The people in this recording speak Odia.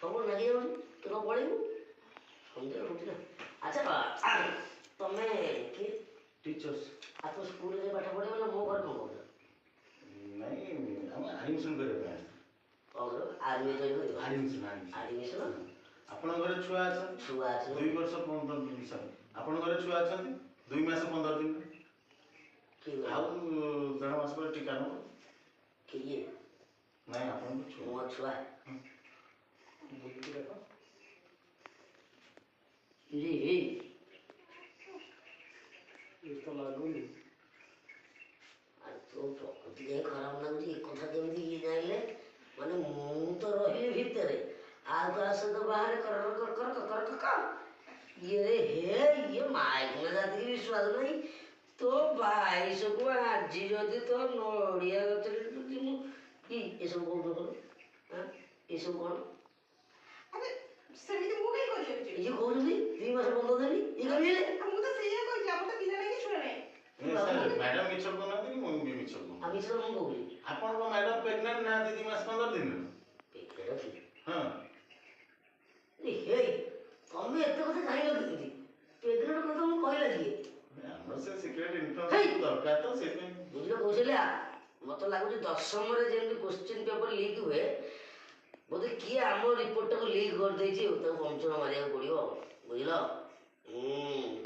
ସବୁ ଲାଗିଯାଉଛି, ତୁ କଣ ପଳେଇବୁ? ସନ୍ଦେହ ରହୁଛି ନା। ଆଚ୍ଛା, ତମେ କିଏ? ଟିଚର୍ସ। ଆଉ ତମ ସ୍କୁଲରେ ଯାଇ ପାଠ ପଢ଼ିବ ନା ମୋ ଘରେ କଣ କରୁଛ? ନାଇଁ, ଆମେ ଆଡ଼ମିସନ୍ କରିବା ପାଇଁ ଆସିଥିଲୁ। କଣ କରିବ? ଆର୍ମି ଜଏନ୍ କରିବ? Admission, admission. Admission. ଆପଣଙ୍କ ଘରେ ଛୁଆ ଅଛନ୍ତି? ଛୁଆ ଅଛନ୍ତି। 2 ବର୍ଷ 15 ଦିନ, ସରି, ଆପଣଙ୍କ ଘରେ ଛୁଆ ଅଛନ୍ତି 2 ମାସ 15 ଦିନ। କିଏ କହିଲା? ଆଉ ଦେଢ଼ ମାସ ପରେ ଟୀକା ନେବ। କିଏ? ନାଇଁ, ଆପଣଙ୍କ ଛୁଆ। ମୋ ଛୁଆ? ବୁଲିକି ଦେଖ। ରେ ହେଇ। ତ ଲାଗୁନି। ଆଉ ତୋ ପ୍ରକୃତି କାହିଁ ଖରାପ ଲାଗୁଛି। ଏ କଥା କେମିତି ଇଏ ଜାଣିଲେ? ମାନେ ମୁଁ ତ ରହିଲି ଭିତରେ, ଆଉ କାହା ସହିତ ବାହାରେ କର କର କର କର କର। ଇଏ ରେ ହେ, ଇଏ ମାଇକିନା ଜାତିକି ବିଶ୍ୱାସ ନାହିଁ। ତୋ ବାଇଶକୁ ଆଜି ଯଦି ତୋ ନଡ଼ିଆ ଗଛରେ ଯଦି ମୁଁ କି ଏସବୁ କୋଉଠୁ କଲୁ? ଆଁ, ଏସବୁ କ'ଣ? ଆରେ, ସେମିତି ମୁଁ କାହିଁ କରିବାକୁ ଯିବି? ଏ ଯୋଉ କହୁଛନ୍ତି 2 ମାସ 15 ଦିନ, ଇଏ କେମିତି ହେଲେ? ଆଉ ମୁଁ ତ ସେଇଆ କହିଛି, ଆମର ତ ପିଲା ନାହିଁ କି ଛୁଆ ନାହିଁ। ସାର୍, ମ୍ୟାଡ଼ାମ ମିଛ କହୁନାହାନ୍ତି କି ମୁଁ ବି ମିଛ କହୁନି। ଆଉ ମିଛ ମୁଁ କହୁଛି? ଆପଣଙ୍କ ମ୍ୟାଡ଼ାମ ପ୍ରେଗନେଣ୍ଟ ନାହାନ୍ତି 2 ମାସ 15 ଦିନ? ପେଟରେ ଅଛି। ହଁ। ହେଇ, ତମେ ଏତେ କଥା ଜାଣିଲ କେମିତି? ପ୍ରେଗନେଣ୍ଟ କଥା ମୁଁ କହିଲା କିଏ? ଆମର ସେ ସିକ୍ରେଟ ଇନଫର୍ମେସନ ଦରକାର ତ, ସେଥିପାଇଁ। ବୁଝିଲ କୌଶଲ୍ୟା, ମତେ ଲାଗୁଛି ଦଶମରେ ଯେମିତି କୋଶ୍ଚିନ୍ ପେପର ଲିକ୍ ହୁଏ, ବୋଧେ କିଏ ଆମ ରିପୋର୍ଟଟାକୁ ଲିକ୍ କରିଦେଇଛି ଆଉ। ତାକୁ ପଞ୍ଚମ ମାରିବାକୁ ପଡ଼ିବ ଆଉ, ବୁଝିଲ? ହୁଁ।